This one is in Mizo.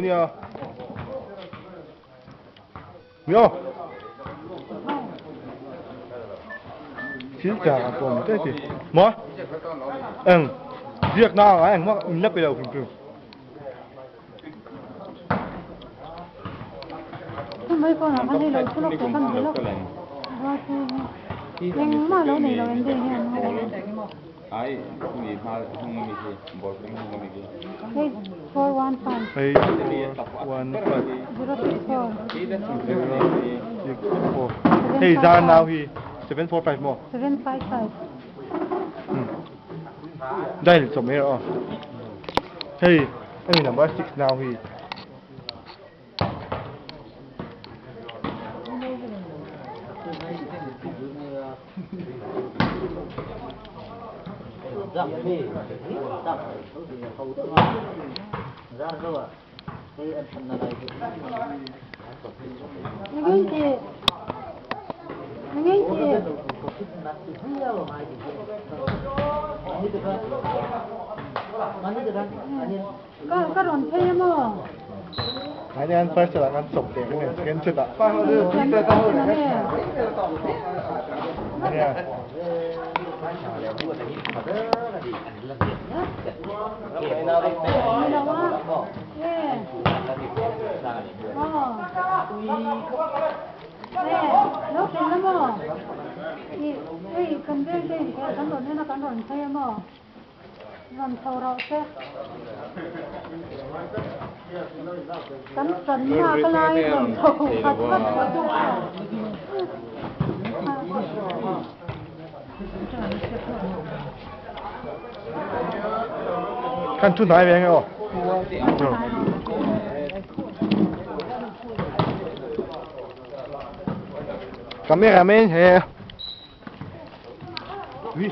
Nia. Mio. Thil chang a pawm te ti. Mo. Eng. Ziak na ang eng ma min la pe lo hrim hrim. Mai phone ah khan hei lo thu lawk teh kan be lawk. Engmah lo nei lo em dei hian. Ai mi hma hnung ami khi ball pen hnung ami khi. 8415. 8415. 064. 064. Hei zar nau hi 745 maw? 755. Dial chawp mai rawh aw. Hei hemi number 6 nau hi. Ka rawn phei a maw? Haian first ah kan chawp leh nge second set ah. Nia. Lo thlen la maw? Hei kan veng te inkhel kan rawn en a kan rawn phei a maw? Rawn tho rawh se. Kan tan hma ka lai rawn tho khat vat vat a. Kan thu hnai ve nge aw. Cameraman he. Ui.